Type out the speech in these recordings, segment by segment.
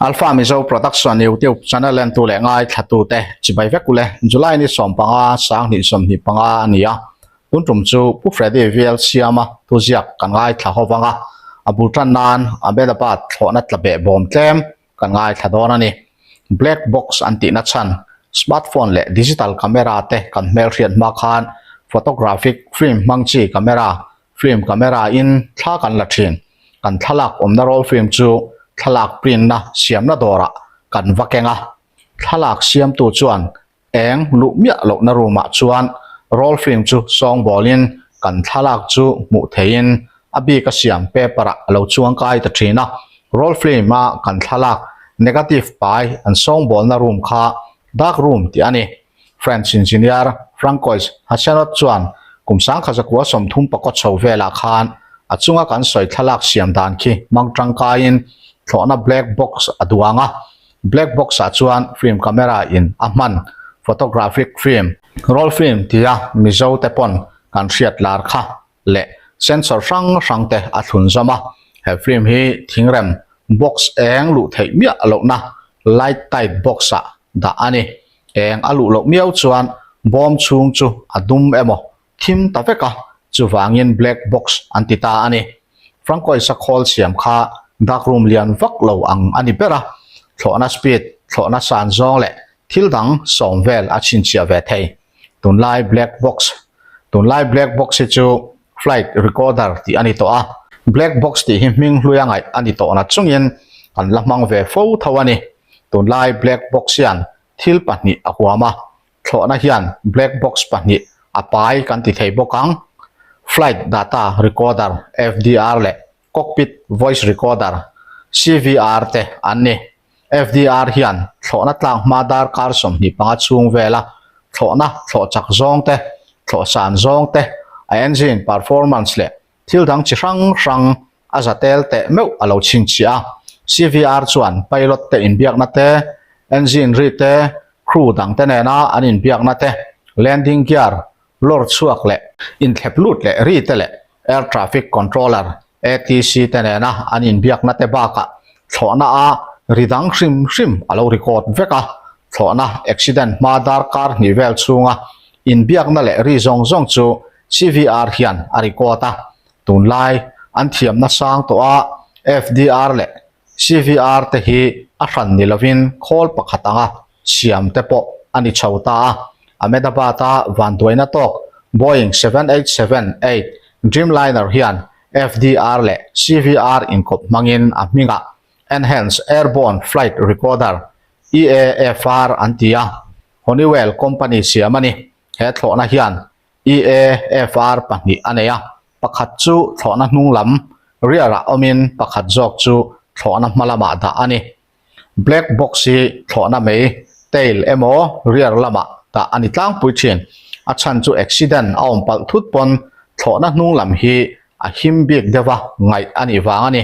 Alpha Mizo Production YouTube channel entu leh ngaithlatute chibai vek ule. July ni 15 2025 a ni a. Tun tum chu Pu Freddy VL Siama thuziak kan ngaithla ho vang a, a bul tan nan Ahmedabad thlawhna tla beh bawm tlem kan ngaithla dawn a ni. Black box an tihna chhan smartphone leh digital camera te kan hmelhriat hma khan photographic film hmang chi camera, film camera in thla kan la thin. Kan thlalak awmna roll film chu thlalak print na siamna dawrah kan va keng a. Thlalak siamtu chuan Eng luh miah lohna room ah chuan roll film chu sawngbawlin kan thlalak chu hmuh theihin a bik a siam paper ah a lo chuang kai ta thin a. Roll film a kan thlalak negative pai an sawngbawlna room kha dark room tih a ni. French engineer Francois Hachenot chuan kum 1930 pakaw chho velah khan a chunga kan sawi thlalak siam dan khi hmang tangkaiin thlawhna black box a duang a. Black box ah chuan film camera in a hman photographic film, roll film tia Mizo te pawn kan hriat lar kha leh sensor hrang hrang te a thlun zawm a. He film hi thingrem box eng luh theih miah lohna light tight box ah dah a ni. Eng a luh loh miau chuan bawm chhung chu a dum emaw thim ta vek a, chuvangin black box an ti ta a ni. Francois-a khawl siam kha dark room lian vak lo ang a ni ber a, thlawhna speed, thlawhna san zawng leh thil dang sawm vel a chhinchhiah ve thei. Tunlai black box Tunlai black box hi chu flight recorder tih a ni tawh a, black box tih hi hming hluia ngaih a ni tawh na chungin kan la hmang ve fo tho a ni. Tunlai black box hian thil pahnih a huam a, Thlawhna hian black box pahnih a pai kan ti thei bawk ang. Flight Data Recorder, FDR, leh Cockpit Voice Recorder, CVR, te an ni. FDR hian thlawhna tlak hma darkar 25 chhung vela thlawhna thlawh chak zawng te, thlawh san zawng te, a engine performance leh thil dang chi hrang hrang a za tel teh meuh a lo chhinchhiah a. CVR chuan pilot te inbiakna te, engine ri te, crew dang te nena an inbiakna te, landing gear lawr chhuak leh inthlep lut leh ri te leh air traffic controller, ATC, te nena an inbiakna te bakah thlawhna a ri dang hrim hrim a lo record vek a. Thlawhna accident hma darkar hnih vel chhunga inbiakna leh ri zawng zawng chu CVR hian a record a. Tunlai an thiamna sang tawh a, FDR leh CVR te hi a hran ni lovin khawl pakhat anga siam te pawh a ni chho ta a. Ahmedabad-a vanduaina tawk Boeing 787-8 Dreamliner hian FDR leh CVR inkawp hmangin a hmingah Enhanced Airborne Flight Recorder, EAFR, an ti a, Honeywell company siam a ni. He thlawhna hian EAFR pahnih a nei a, pakhat chu thlawhna hnung lam, rear, ah awmin pakhat zawk chu thlawhna hma lamah dah a ni. Black box hi thlawhna mei, tail, emaw rear lamah dah a ni tlangpui thin. A chhan chu accident a awm palh thut pawn thlawhna hnung lam hi a him bik deuh a ngaih a nih vang a ni.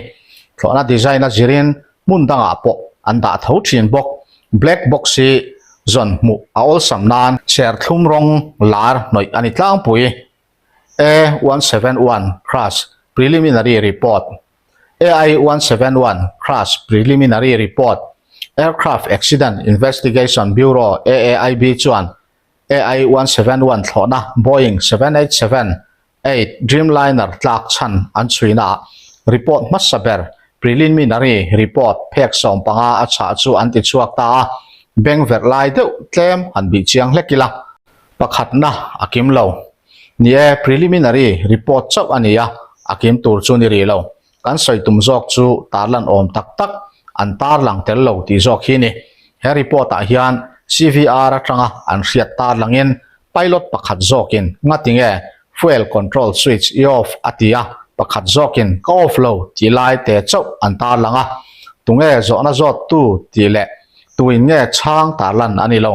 Thlawhna design a zirin hmun dangah pawh an dah tho thin bawk. Black box hi zawn hmuh a awlsam nan serthlum rawng lar hnawih a ni tlangpui. A 171 Crash Preliminary Report AI 171 Crash Preliminary Report Aircraft Accident Investigation Bureau AAIB chuan AI 171 thlawhna Boeing 787 8 Dreamliner tlak chhan an chhuinaah report hmasa ber preliminary report phek 15 a chhah chu an ti chhuak ta a, beng verh lai deuh tlem han bih chiang hlek ila pakhatna a kim lo. Ni e, preliminary report chauh a ni a, a kim tur chu ni rih lo. Kan sawi tum zawk chu tarlan awm tak tak an tarlang tel lo tih zawk hi ni. He report ah hian CVR atanga an hriat tarlangin Pilot pakhat zawkin ngati nge fuel control switch i off a ti a, pakhat zawkin ka off lo tih lai te chauh an tarlang a, tunge zawhna zawt tu tih leh tuin nge chhang tarlan a ni lo.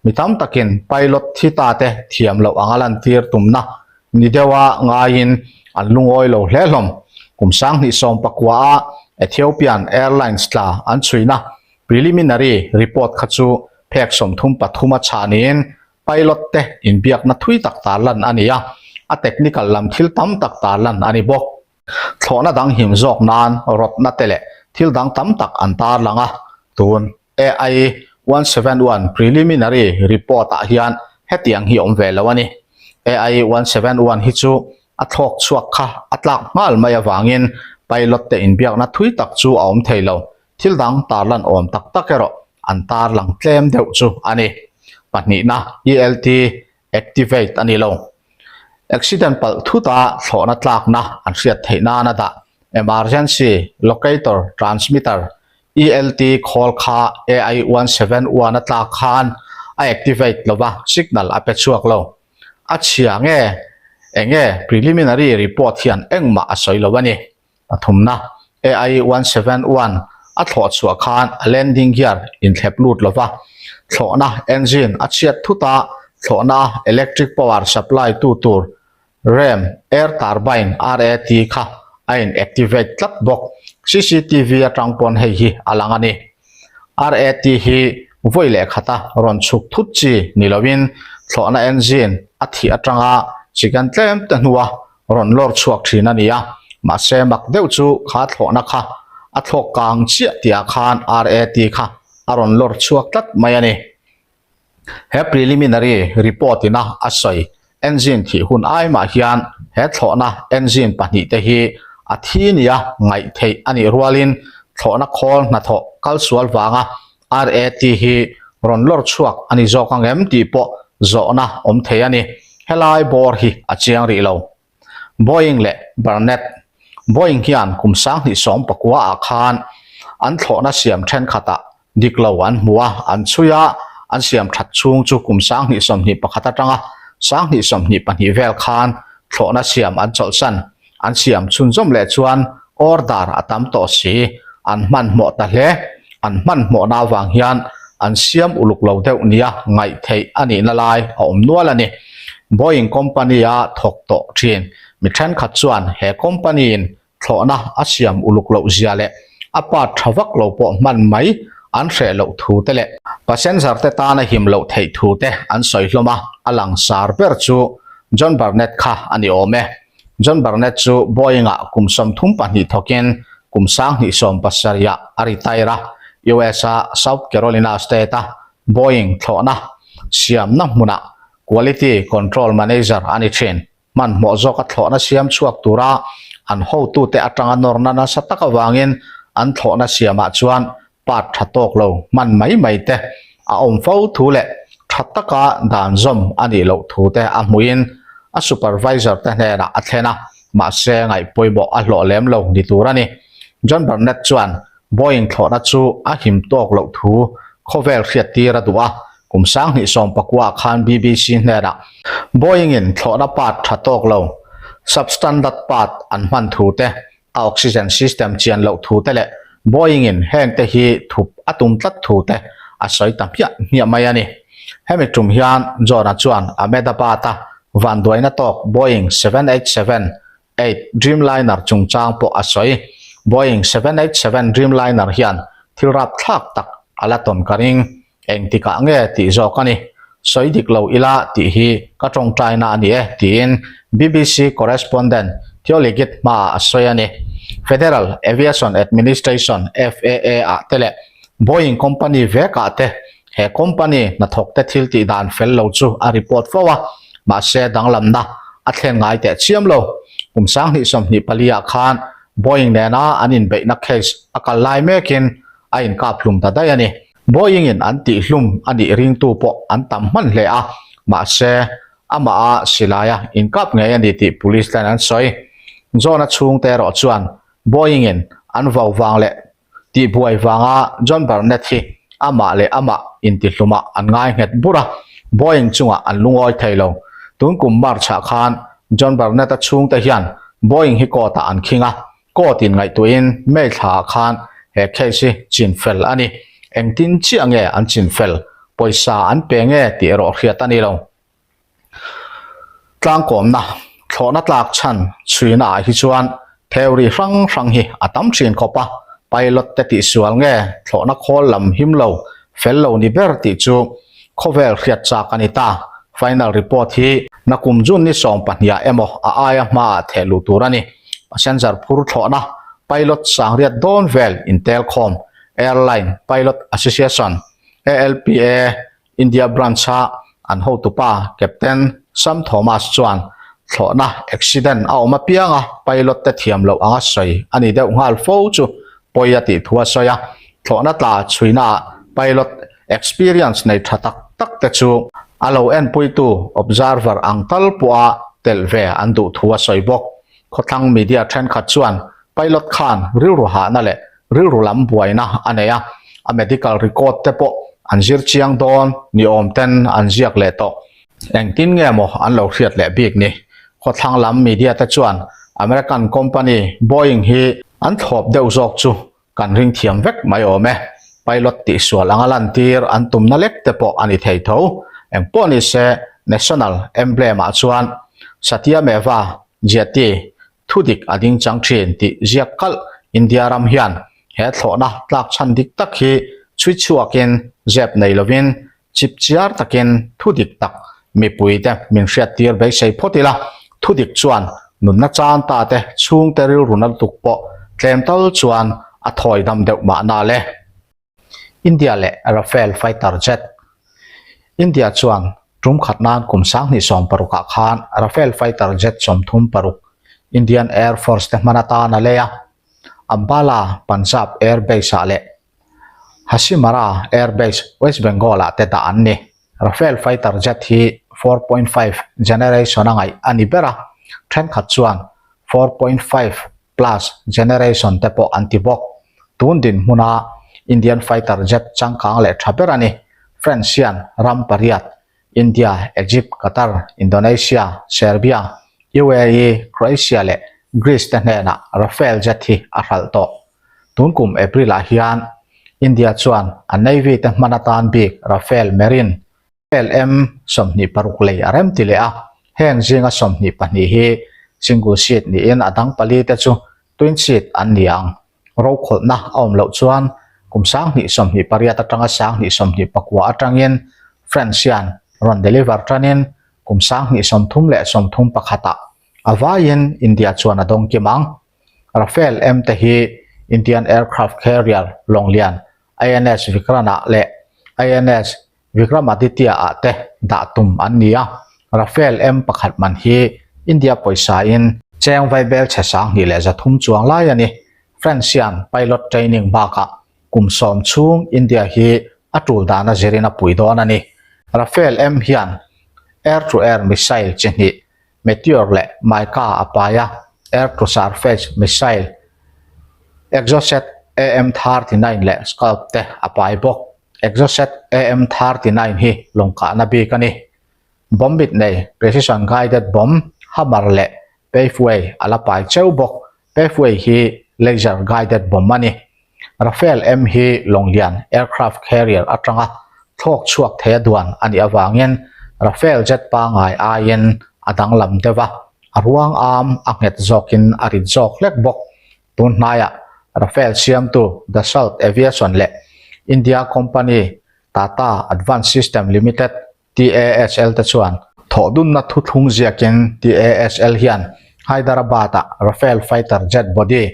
Mi tam takin pilot thi ta te thiam loh anga lantir tumna ni deuha ngaiin an lungawi lo hle hlawm. Kum 2019 a Ethiopian Airlines tla an chhuina preliminary report kha chu phek 33 a chhah niin Pilot te inbiakna thui tak tarlan a ni a, a technical lam thil tam tak tarlan a ni bawk. Thlawhna dang him zawk nan rawtna te leh thil dang tam tak an tarlang a. Tun AI 171 preliminary report ah hian hetiang hi awm ve lo a ni. AI 171 hi chu a thlawk chhuak kha a tlak nghal mai avangin pilot te inbiakna thui tak chu a awm thei lo. Thil dang tarlan awm tak tak erawh an tarlang tlem deuh chu a ni. Pahnihna, ELT activate a ni lo. Accident palh thuta thlawhna tlakna an hriat theih nana dah Emergency Locator Transmitter, ELT, khawl kha AI 171 a tlak khan a activate lova, signal a pe chhuak lo. A chhia nge enge preliminary report hian engmah a sawi lo a ni. Pathumna, AI 171 a thlawh chhuah khan a landing gear inthlep lut lova, thlawhna engine a chhiat thut a, thlawhna a electric power supply tu tur ram air turbine, RAT, kha a in activate tlat bawk. CCTV atang pawn hei hi a lang a ni. RAT hi vawi leh khata rawn chhuk thut chi ni loin thlawhna engine a thih atanga chicken tlem te hnua rawn lawr chhuak thin a ni a, mahse mak deuh chu kha thlawhna kha a thlawk kang chiah tihah khan RAT kha a rawn lawr chhuak tlat mai a ni. He preliminary report ina a sawi engine thih hun ai mah hian he thlawhna engine pahnihte hi a thi nia ngaih theih a nih rualin thlawhna khawl hnathawh kalsual vanga RAT hi rawn lawr chhuak a ni zawk ang em tih pawh zawhna awm thei a ni. Helai bawr hi a chiang rih lo. Boeing leh Burnett Boeing hian kum 2019 ah khan an thlawhna siam thenkhatah dik lo an hmu a, an chhui a, an siam that chhung chu kum 2021 atanga 2022 vel khan thlawhna siam an chawlhsan. An siam chhunzawm leh chuan order a tam tawh si, an hmanhmawh ta hle. An hmanhmawhna avang hian an siam uluk lo deuh nia ngaih theih a nihna lai a awm nual a ni. Boeing company-a thawk tawh thin mi thenkhat chuan he company-in thlawhna a siam uluk loh zia leh a part tha vak lo pawh hman mai an hreh loh thu te leh passenger te tana him loh theih thu te an sawi hlawm a, a langsar ber chu John Burnett kha a ni awm e. John Burnett chu Boeing-ah kum 32 thawkin kum 2017-ah a retire a, US-a South Carolina State-a Boeing thlawhna siamna hmunah Quality Control Manager a ni thin. Hmanhmawh zawka thlawhna siam chhuak tura an hotute atanga nawrna nasa tak avangin an thlawhna siamah chuan part tha tawk lo hman mai mai te a awm fo thu leh tha taka dan zawm a nih loh thu te a hmuhin a supervisor te hnenah a thlen a, mahse ngaih pawimawh a hlawh lem lo ni tur a ni. John Burnett chuan Boeing thlawhna chu a him tawk loh thu khawvel hriattir a duh a, kum 2019 khan BBC hnenah Boeing-in thlawhna part tha tawk lo, substandard part, an hman thu te a oxygen system chian loh thu te leh Boeing in heng te hi thup a tum tlat thu te a sawi ta hmiah hmiah mai a ni. Hemi tum hian John-a chuan Ahmedabad-a vanduaina tawk Boeing 787 8 Dreamliner chungchang pawh a sawi. Boeing 787 Dreamliner hian thil rapthlak tak a la tawn ka ring. Engtikah nge tih zawk a ni. Sawi dik lo ila tih hi ka tawngtaina a ni e, tiin BBC correspondent Theo Leggett hmaah a sawi a ni. Federal Aviation Administration, FAA, ah te leh Boeing company vekah te he company hnathawkte thil tih dan fel lo chu a report fo a, mahse danglamna a thlen ngai teh chiam lo. Kum 2024 ah khan Boeing nena an inbeihna case a kal lai mekin a inkap hlum ta daih a ni. Boeing-in an tihhlum a nih ringtu pawh an tam hman hle a, mahse, amaha silaia inkap ngei a ni tih police ten an sawi. John-a chhungte erawh chuan Boeing-in an vau vang leh tihbuai vanga John Burnett hi amah leh amah intihlumah an ngai nghet bur a, Boeing chungah an lungawi thei lo. Tun kum March-ah khan John Burnett-a chhungte hian Boeing hi court-ah an khing a, Court in ngaihtuahin May thlaah khan he case hi chin fel a ni. Engtin chiah nge an chin fel? Pawisa an pe nge tih erawh hriat a ni lo. Tlangkawmna, thlawhna tlak chhan chhuina ah hi chuan theory hrang hrang hi a tam thin khawp a, pilot te tihsual nge thlawhna khawl lam him lo, fel lo ni ber tih chu khawvel hriat chak a ni ta. Final report hi nakum June ni 12 ah emaw a aia hmaah theh luh tur a ni. Passenger phur thlawhna pilot sangriat dawn vel intel khawm. Airline Pilot Association, ALPA, India Branch-a an hotupa Captain Sam Thomas chuan thlawhna accident a awm apianga pilot te thiam loh anga sawi a ni deuh nghal fo chu pawi a tih thu a sawi a. Thlawhna tla chhuinaah pilot experience nei tha tak tak te chu a lo enpuitu observer ang tal pawha telh ve an duh thu a sawi bawk. Khawthlang media thenkhat chuan pilot khan rilru hahna leh rilru lam buaina a nei a, a medical record te pawh an zir chiang dawn ni awm ten an ziak leh tawh. Engtin nge maw an lo hriat leh bik ni? Khawthlang lam media te chuan American company Boeing hi an thlawp deuh zawk chu kan ring thiam vek mai awm e. Pilot tihsual anga lantir an tumna lek te pawh a ni thei tho. Engpawh ni se National Emblem ah chuan Satyameva Jyoti Thudik a ding chang thin tih ziak kalh India ram hian he thlawhna tlak chhan dik tak hi chhui chhuakin zep nei lovin chip chiar takin thudik tak mipuite min hriattir beisei phawt ila, thudik chuan nunna chan ta te chhungte rilruna lutuk pawh tlem tal chuan a thawi dam deuh mahna le. India leh Rafale fighter jet. India chuan tum khat nan kum 2016 ah khan Rafale fighter jet 36 Indian Air Force te hman atan a lei a, Ambala Punjab Air Base ah leh Hasimara Air Base West Bengal ah te dah an ni. Rafale fighter jet hi 4.5 generation a ngaih a ni ber a, thenkhat chuan 4.5 plus generation te pawh an ti bawk. Tun dinhmuna Indian fighter jet changkang leh tha ber a ni. France hian ram pariat, India, Egypt, Qatar, Indonesia, Serbia, UAE, Croatia leh Greece te hnenah Rafale jet hi a hralh tawh. Tun kum April ah hian India chuan a Navy te hman atan bik Rafale Marine LM 26 lei a rem ti leh a, heng zinga 22 hi single seat niin a dang pali te chu twin seat an ni ang. Rokhawlhna a awm loh chuan kum 2028 atanga 2029 atangin France hian rawn deliver tanin kum 2031 ah a vaiin India chuan a dawng kim ang. Rafale M te hi Indian Aircraft Carrier lawnglian INS Vikrant-ah leh INS Vikramaditya-ah te dah tum an ni a, Rafale M pakhat man hi India pawisa in cheng vaibel chhe 2300 chuang lai a ni. France hian pilot training bakah kum sawm chhung India hi a tul dana zirin a pui dawn a ni. Rafale M hian air-to-air missile chi hnih Meteor leh Mica a pai a, air-to-surface missile Exocet AM-39 leh Scalp te a pai bawk. Exocet AM-39 hi lawngkahna bik a ni. Bomb mit nei precision guided bomb Hammer leh Paveway a la pai cheu bawk. Paveway hi laser guided bomb a ni. Rafale M hi lawnglian aircraft carrier atanga thlawk chhuak thei a duan a nih avangin Rafale jet pangngai aiin a danglam deuh a, a ruang am a nghet zawkin a rit zawk hlek bawk. Tun hnaiah Rafale siamtu Dassault Aviation leh India company Tata Advanced System Limited TASL te chuan thawhdunna thuthlung ziakin TASL hian Hyderabad-ah Rafale fighter jet body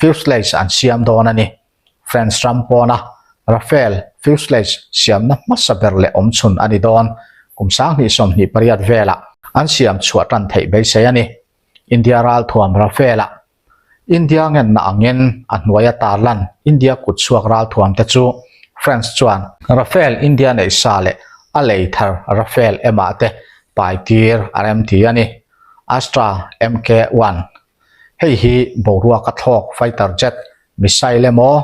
fuselage an siam dawn a ni. France ram pawna Rafale fuselage siamna hmasa ber leh awmchhun a ni dawn. Kum 2028 velah an siam chhuah tan theih beisei a ni. India ralthuam Rafale-ah India ngenna angin a hnuaia tarlan India kut chhuak ralthuam te chu France chuan Rafale India neih sa leh a lei thar Rafale M-ah te pai tir a rem ti a ni. Astra MK-1 Hei hi boruaka thlawk fighter jet, missile emaw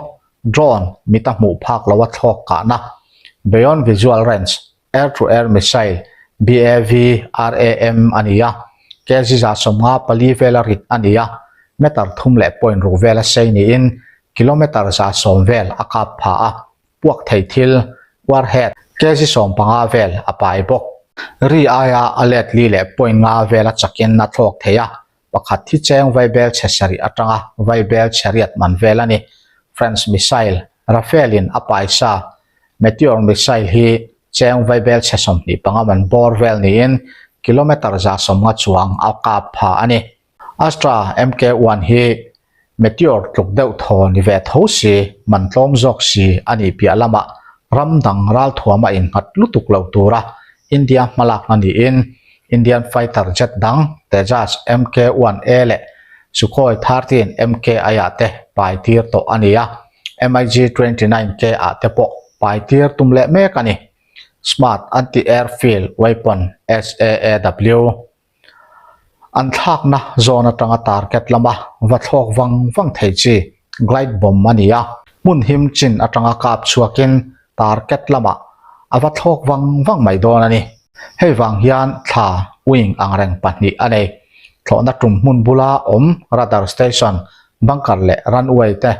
drone mita hmuh phak loa thlawk kahna, beyond visual range, Air-to-air missile, BAV-RAM, a ni a, kg 54 vela rit a ni a, meter thum leh point ruk vela sei niin kilometre 110 vel a kap pha a, puak thei thil, warhead, kg 15 vel a pai bawk. Ri aia a let li leh point nga vela chakin a thlawk thei a, pakhat hi cheng vaibel chhe sarih atanga vaibel chhe riat man vel a ni. French missile, Rafale in a paisa Meteor missile hi cheng vaibel chhe 25 man bawr vel niin kilometre 150 chuang a kap pha a ni. Astra MK-1 hi. Meteor tluk deuh thaw ni ve tho si, man tlawm zawk si a nih piah lamah ram dang ralthuam a innghat lutuk lo tura India hmalakna niin Indian fighter jet dang Tejas MK 1A leh Sukhoi 13 MKI ah te pai tir tawh a ni a, MiG 29 K ah te pawh pai tir tum leh mek a ni. Smart Anti-Airfield Weapon, SAAW, An thlakna zawn atanga target lama va thlawk vang vang thei chi glide bomb a ni a, hmun him chin atanga kap chhuakin target lamah a va thlawk vang vang mai dawn a ni. Hei vang hian thla wing angreng pahnih a nei. Thlawhna tum hmun bula awm radar station, bunker leh runway te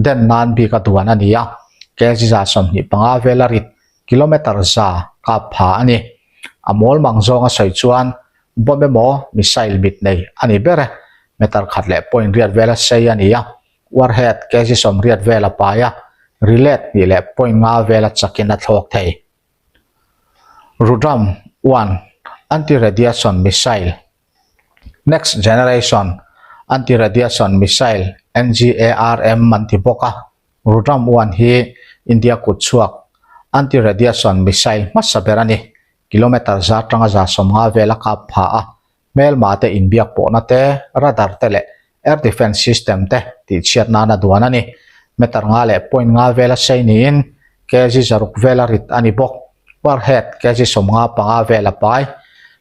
den nan bik a duan a ni a, kg 25 vela rit kilometre za kap pha a ni. A mawl mang zawng a sawi chuan bomb emaw missile mit nei a ni ber e. Meter khat leh point riat vela sei a ni a, warhead kg 80 vel a pai a, relay hnih leh point nga vela chakin a thlawk thei. Rudram one Anti-radiation missile Next Generation Anti-radiation Missile, NGARM, an ti bawk a, Rudram one hi India kut chhuak anti-radiation missile hmasa ber a ni. Kilometre za atanga 150 vel a kap pha a, hmelma te inbiak pawhna te, radar te leh air defence system te tihchhiat nana duan a ni. Meter nga leh point nga vela sei niin kg 6 vela rit a ni bawk. Warhead kg 55 vel a pai,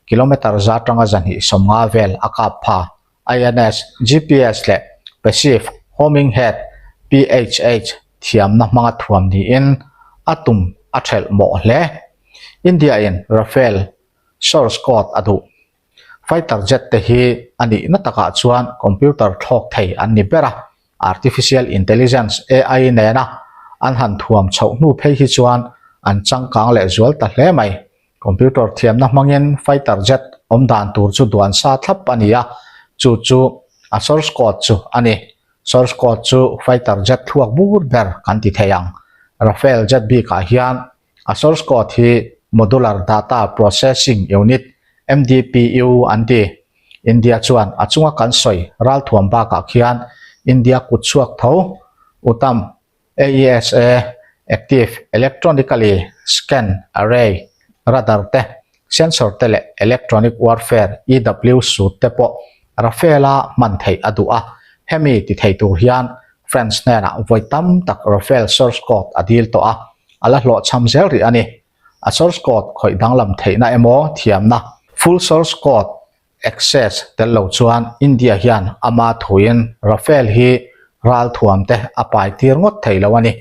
kilometre za atanga 250 vel a kap pha. INS, GPS leh Passive Homing Head, PHH, thiamna hmanga thuam niin a tum a thelh mawh hle. India-in Rafale source code a duh. Fighter jet te hi a nihna takah chuan computer thlawk thei an ni ber a, Artificial Intelligence, AI, nena an han thuam chhoh hnu phei hi chuan an changkang leh zual ta hle mai. Computer thiamna hmangin fighter jet awm dan tur chu duan sa thlap a ni a, chu chu a source code chu a ni. Source code chu fighter jet thluak bur ber kan ti thei ang. Rafale jet bikah hian a source code hi Modular Data Processing Unit, MDPU, an ti. India chuan a chunga kan sawi ralthuam bakah khian India kut chhuak tho, Uttam, AESA, Active Electronically Scanned Array, radar te, sensor te leh Electronic Warfare, EW, suit te pawh Rafale-a hman theih a duh a, hemi ti thei tur hian France hnenah vawi tam tak Rafale source code a dil tawh a, a la hlawhchham zel rih a ni. A source code khawih danglam theihna emaw thiamna, full source code, Access tel lo chuan India hian ama thuin Rafale hi ralthuam te a pai tir ngawt thei lo a ni.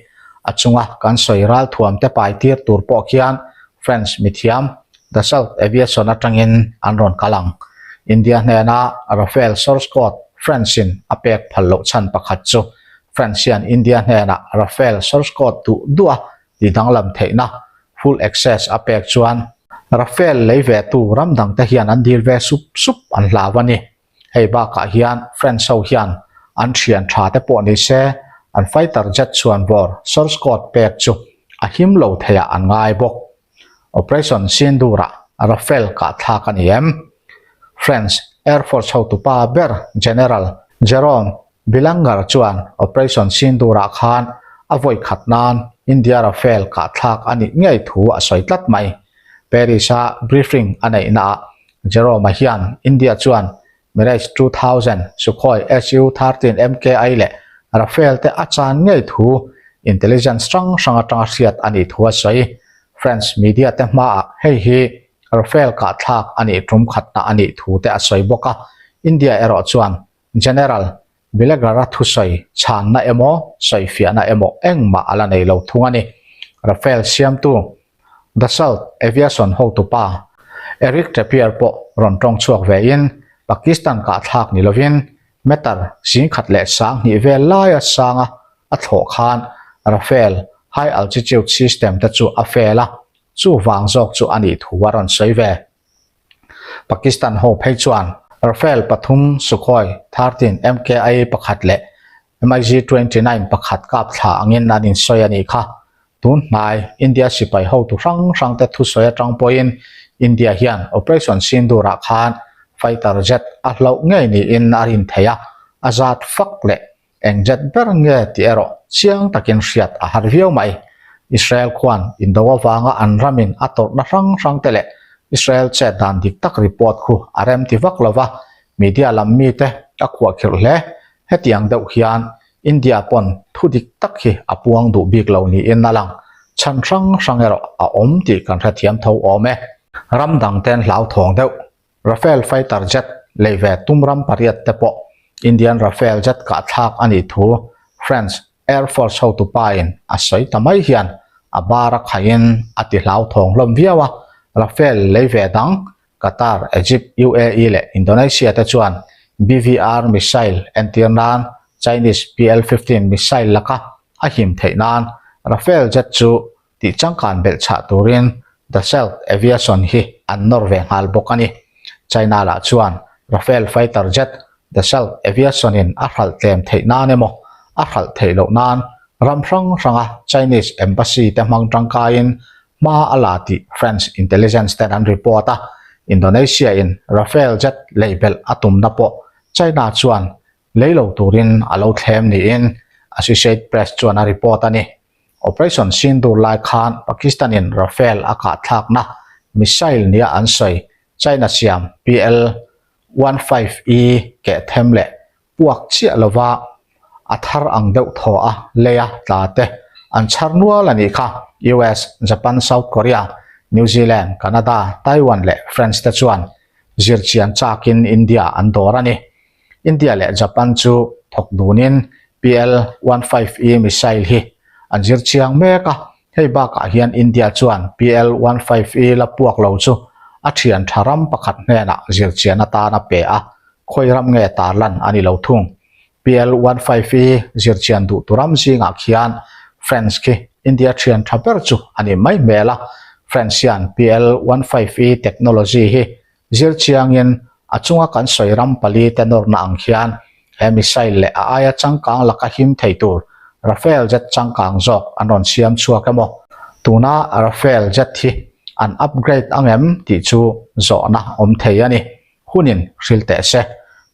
A chunga kan sawi ralthuam te pai tir tur pawh khian French mithiam Dassault Aviation atangin an rawn kal ang. India hnena Rafale source code French in a pek phal loh chhan pakhat chu French hian India hnenah Rafale source code duh duh a ti danglam theihna full access a pek chuan Rafale lei ve tu ram dang te hian an dil ve sup sup an hlau a ni. Hei bakah hian French ho hian an thian tha te pawh ni se an fighter jet chhuan vawr source code pek chu a him lo theiah an ngai bawk. Operation Sindoor-ah Rafale kah thlak a ni em? French Air Force hotupa ber General Jerome Bilangar chuan Operation Sindoor-ah khan a vawi khat nan India Rafale kah thlak a nih ngei thu a sawi tlat mai. Paris-a briefing a neihnaah Jerome-a hian India chuan Mirage 2000, Sukhoi Su-13 MKI leh Rafale te a chan ngei thu intelligence hrang hrang atanga hriat a nih thu a sawi. French media te hmaah hei hi Rafale kah thlak a nih tum khatna a nih thu te a sawi bawk a, India erawh chuan General Bilagar-a thusawi chhanna emaw sawifiahna emaw engmah a la nei lo thung a ni. Rafale siamtu Dassault Aviation hotupa Eric Trappier pawh rawn tawng chhuak vein Pakistan kahthlak ni lovin meter 10,000 leh 2000 vel laia sanga a thlawh khan Rafale High Altitude System te chu a fail a, chuvang zawk chu a nih thu a rawn sawi ve. Pakistan ho phei chuan Rafale pathum, Sukhoi 13 MKI pakhat leh MiG 29 pakhat kap thla angin an insawi a nih kha. Tun hnai India sipai hotu hrang hrangte thusawi atang pawhin India hian Operation Sindoor-ah khan fighter jet a hlauh ngei niin a rin thei a, a zat fak leh. Eng jet ber nge tih erawh chiang takin hriat a har viau mai. Israel khuan indo avanga an ramin a tawrhna hrang hrang te leh Israel chet dan dik tak report khu a rem ti vak lova, media lam mite a khuahkhirh hle. Hetiang deuh hian India pawn thu dik tak hi a puang duh bik lo niin a lang. Chhan hrang hrang erawh a awm tih kan hrethiam tho awm e. Ram dang ten hlauthawng deuh Rafale fighter jet lei ve tum ram pariat te pawh Indian Rafale jet kahthlak a nih thu France Air Force hotupa in a sawi ta mai hian a bar a khaihin a ti hlauthawng hlawm viau a, Rafale lei ve dang Qatar, Egypt, UAE leh Indonesia te chuan BVR missile entir nan Chinese PL-15 missile laka a him theih nan Rafale jet chu tih changkan belh chhah turin Dassault Aviation hi an nawr ve nghal bawk a ni. China lah chuan Rafale fighter jet Dassault Aviation in a hralh tlem theih nan emaw a hralh theih loh nan ram hrang hranga Chinese embassy te hmang tangkaiin hma a la tih French intelligence ten an report a, Indonesia in Rafale jet lei belh a tumna pawh China chuan lei lo turin a lo thlem niin Associate Press chuan a report a ni. Operation Sindoor lai khan Pakistan in Rafale a kah thlakna missile nia an sawi China siam PL one five E keh them leh puak chiah lova a thar ang deuh thaw a leia tla te an chhar nual a nih kha. US, Japan, South Korea, New Zealand, Canada, Taiwan leh France te chuan zirchian chakin India an dawr a ni. India leh Japan chu thawk dunin PL one five E missile hi an zir chiang mek a, hei bakah hian India chuan PL one five E la puak lo chu a thian tha ram pakhat hnenah zir chian atan a pe a, khawi ram nge tarlan a ni lo thung. PL one five E zir chian duh tu ram zingah khian France khi India thian tha ber chu a ni mai hmel a, France hian PL one five E technology hi Zir chiangin a chunga kan sawi ram pali te nawrna ang hian he missile leh a aia changkang laka him thei tur Rafale jet changkang zawk an rawn siam chhuak emaw? Tuna Rafale jet hi an upgrade ang em tih chu zawhna awm thei a ni. Hunin hril teh se.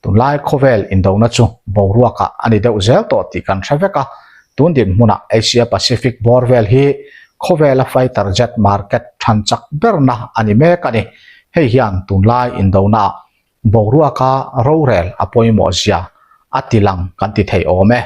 Tunlai khawvel indona chu boruakah a ni deuh zel tawh tih kan hre vek a, tun dinhmunah Asia Pacific bawr vel hi khawvela fighter jet market than chak berna a ni mek a ni. Hei hian tunlai indonaah boruaka rorel a pawimawh zia a ti lang kan ti thei awm e.